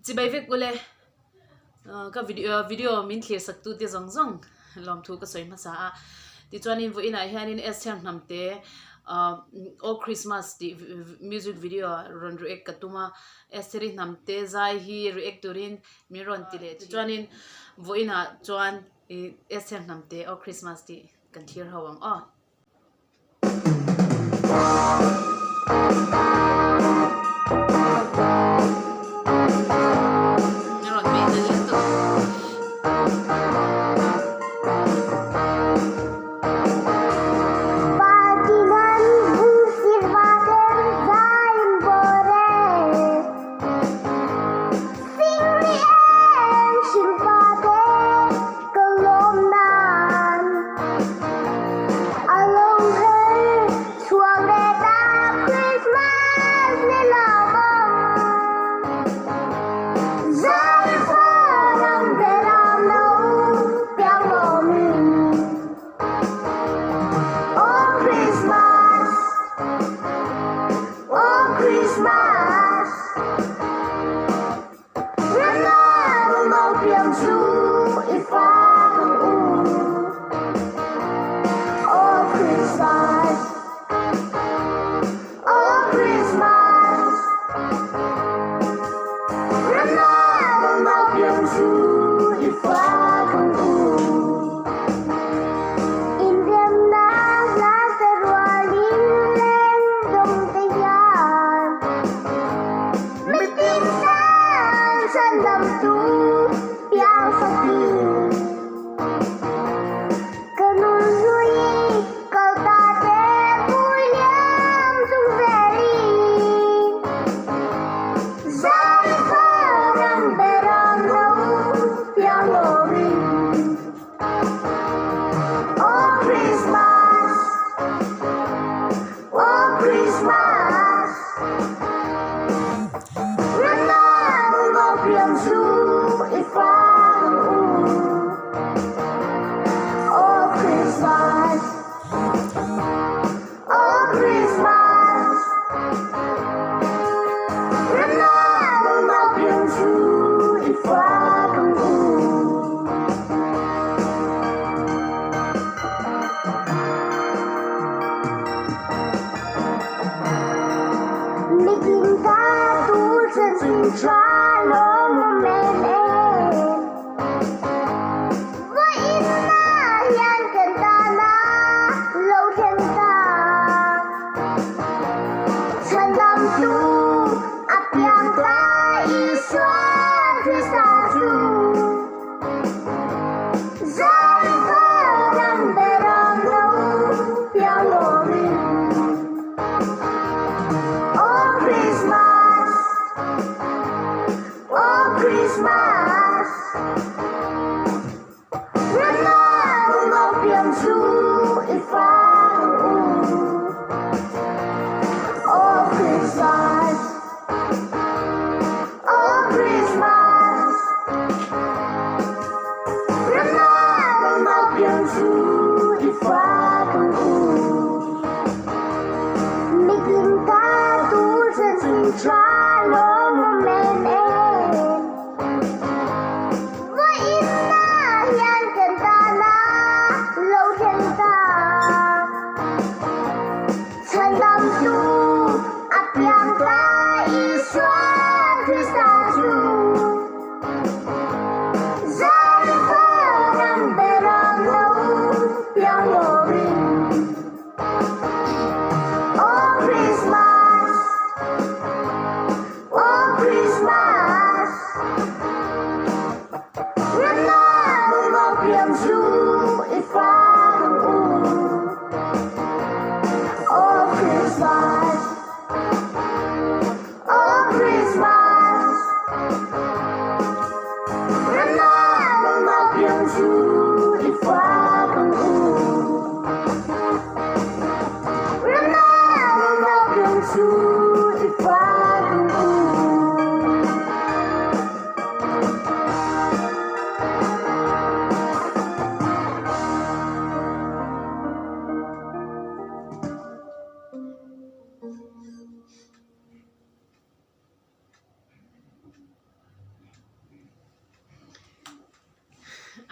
Chibai vek ule ka video video min thlir sak tu te zawng zawng lawmthu ka sawi hmasa a tichuanin vawiinah hianin Esther Hnamte ah Oh Christmas tih music video rawn react ka tum a Estheri Hnamte zai hi react turin min rawn ti leh tichuanin vawiinah chuan ih Esther Hnamte Oh Christmas tih kan thlir ho ang aw.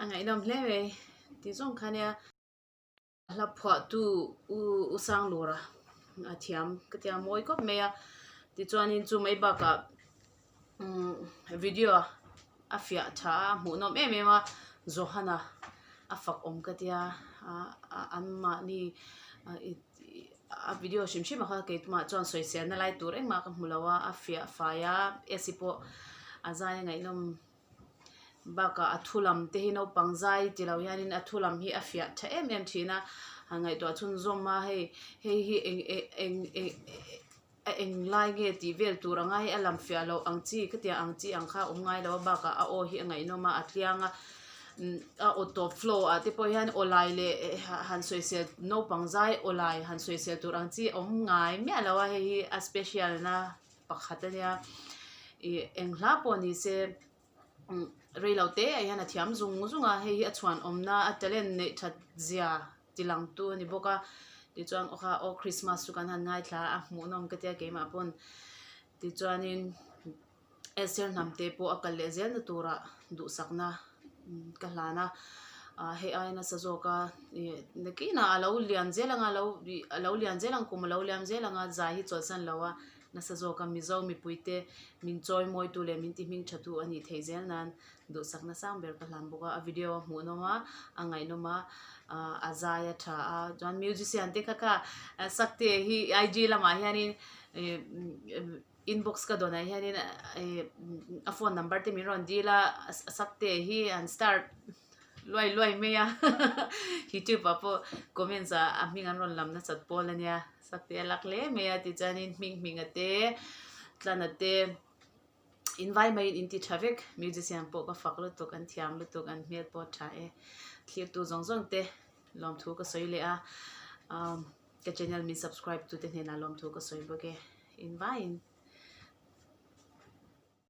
A ngaihnawm hle mai tih zawng kha nia. Hla phuahtu U U Sanglura a thiam ka tia mawi khawp mai a tichuanin chu mai bakah umm video a fiah tha a hmuhnawm em em a Johana a fak awm ka tia a an mahni a video hrim hrim ah khan keimah chuan sawiselna lai tur engmah ka hmu lo a a fiah fai a A_C pawh a zai a ngaihnawm. Bakah a thu lam te hi naupang zai ti lo hianin a thu lam hi a fiah tha em em thin a, han ngaihtuah chhunzawm a hei hei hi eng eng eng eng a eng lai nge tih vel tur anga hei a lam fiah loh ang chi khatiang ang chi ang kha a awm ngai lo a bakah a aw hi a ngaihnawm a a tliang a a aw tawp flow ah te pawh hian aw lai leh han sawisel naupang zai aw lai han sawisel tur ang chi a awm ngai miah lo a hei hi a special na. pakhat a nia ih eng hla pawh ni se umm rei lo te ah hian a thiam zung zung a hei hi a chhuan awmna a talent neih that zia ti lang tu a ni bawk a tichuan aw kha aw christmas chu kan han ngaithla a hmuhnawm ka tia keimah pawn tichuanin Esther hnam te pawh a kal leh zel na turah duhsakna ka hlan a ah hei aia nasa zawk a ih nakinah a lo lian zel ang a lo ih a lo lian zel ang kum a lo liam zel ang a zai hi chawlhsan lo a nasa zawk a Mizo mipuite min chawi mawitu leh min ti hming thatu a nih theih zel nan duhsakna sang ber ka hlan bawk a a video a hmuhnawm a a ngaihnawm a ah a zai a tha a chuan musician te kha kha sakte hi IG lamah hianin ih inbox ka dawnah hianin ih a phone number te min rawn dil a sakte hi an start luai luai mai a youtube ah pawh comments ah a hming an rawn lam nasat pawl a nia sakte a lak hle mai a tichuanin hming hming a te tlan a te invai maiin in ti tha vek musician pawh ka fak lutuk an thiam lutuk an hmel pawh a tha e thlirtu zawng zawng te lawmthu ka sawi leh a ka channel min subscribe tute hnenah lawmthu ka sawi bawk e invaiin.